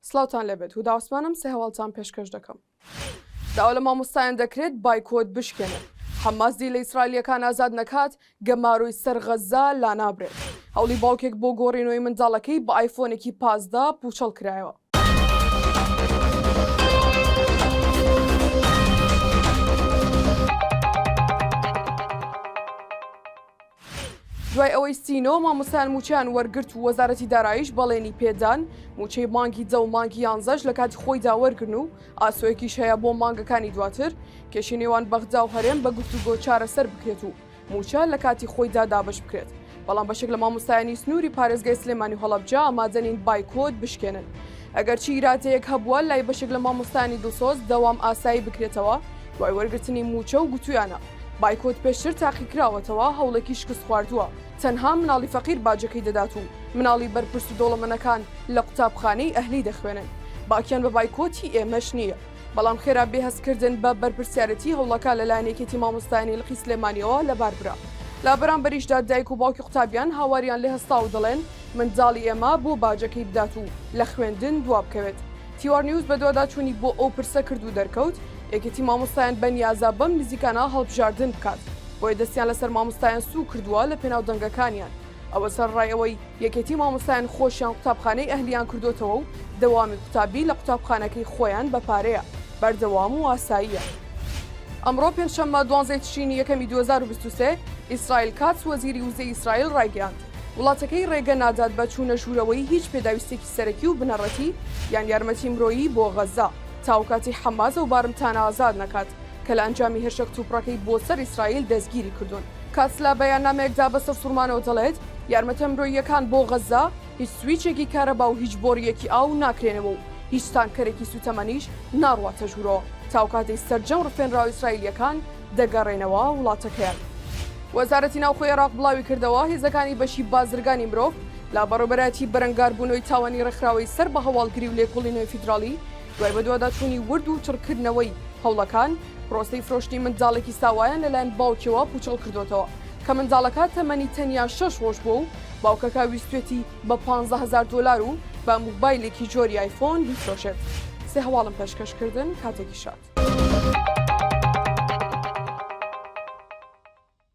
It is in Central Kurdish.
سڵاوتان لێبێت هودا عوسمانم سێ هەواڵتان پێشکەش دەکەم. داوا لە مامۆستایان دەکرێت بایکۆت بشکێنن. حەماس دیلە ئیسرائیلییەکان ئازاد نەکات، گەمارۆی سەر غەززە لانابرێت. هەوڵی باوکێک بۆ گۆڕینەوەی منداڵەکەی بە ئایفۆنێکی 15 پووچەڵ کرایەوە. دوای ئەوەی 39 مامۆستایان مووچەیان وەرگرت و وەزارەتی داراییش بەڵێنی پێدان مووچەی مانگی دە و مانگی یانزەش لە کاتی خۆیدا وەرگرن و ئاسۆیەکیش هەیە بۆ مانگەکانی دواتر کێشەی نێوان بەغدا و هەرێم بە گفتوگۆ چارەسەر بکرێت و مووچە لە کاتی خۆیدا دابەش بکرێت بەڵام بەشێک لە مامۆستایانی سنووری پارێزگای سلێمانی و هەڵەبجە ئامادەنین بایکۆت بشکێنن. ئەگەرچی ئیرادەیەک هەبووە لای بەشێک لە مامۆستایانی دڵسۆز دەوام ئاسایی بکرێتەوە دوای وەرگرتنی مووچە و گوتویانە بایکۆت پێشتر تاقیکراوەتەوە هەوڵێکی شکستخواردووە تەنها مناڵی فەقیر باجەکەی دەدات و مناڵی بەرپرس و دەوڵەمەنەکان لە قوتابخانەی ئەهلی دەخوێنن باکیان بە بایکۆتی ئێمەش نییە. بەڵام خێرا بێ هەستکردن بە بەرپرسیارێتی هەوڵەکە لەلایەن یەکێتی مامۆستایانی لقی سلێمانیەوە لەباربرا. لە بەرامبەریشدا دایک و باوکی قوتابیان هاواریان لێ هەستا و دەڵێن منداڵی ئێمە بۆ باجەکەی بدات و لە خوێندن دوابکەوێت. تیوار نیوز بەدواداچوونی بۆ ئەو پرسە کرد و دەرکەوت یەکێتی مامۆستایان بەنیازە بەم نزیکانە هەڵبژاردن بکات بۆیە دەستیان لەسەر مامۆستایان سووک کردووە لەپێناو دەنگەکانیان. ئەوە سەرەڕای ئەوەی یەکێتی مامۆستایان خۆشیان قوتابخانەی ئەهلییان کردۆتەوە و دەوامی قوتابی لە قوتابخانەکەی خۆیان بە پارەیە بەردەوام و ئاساییە. ئەمڕۆ پێنجشەممە دوانزەی تشرینی یەکەمی 2023، ئیسرائیل کاتس وەزیری وزەی ئیسرائیل ڕایگەیاند، وڵاتەکەی ڕێگە نادات بە چوونە ژوورەوەی هیچ پێداویستییەکی سەرەکی و بنەڕەتی یان یارمەتی مرۆیی بۆ غەززە تاوکاتی حەماس ئەو بارمتانە ئازاد نەکات کە لە ئەنجامی هێرشە کتوپڕەکەی بۆ سەر ئیسرائیل دەستگیری کردوون. کاتس لە بەیاننامەیەکدا بە سەرسوڕمانەوە دەڵێت، یارمەتە مرۆییەکان بۆ غەززە، هیچ سویچێکی کارەبا و هیچ بۆڕییەکی ئاو ناکرێنەوە و هیچ تانکەرێکی سووتەمەنیش ناڕواتە ژوورەوە تاوکاتەی سەرجەم ڕفێنراوە ئیسرائیلییەکان دەگەڕێنەوە وڵاتەکەیان. وەزارەتی ناوخۆی عێراق بڵاویکردەوە، هێزەکانی بەشی بازرگانی مرۆڤ لە بەڕێوەبەرایەتی بەرەنگاربوونەوەی تاوانی ڕێکخراوەی سەر بە هەواڵگری و لێکۆڵینەوەی فیدراڵی دوای بەدواداچوونی ورد و چڕکردنەوەی هەوڵەکان، پرۆسەی فرۆشتنی منداڵێکی ساوایان لەلایەن باوکیەوە پوچەڵ کردۆتەوە، کە منداڵەکە تەمەنی تەنیا شەش ڕۆژ بووە و باوکەکە ویستوێتی بە 15 هەزار دۆلار و بە موبایلێکی جۆری ئایفۆن بیفرۆشێت. سێ هەواڵم پێشکەش کردن، کاتێکی شاد.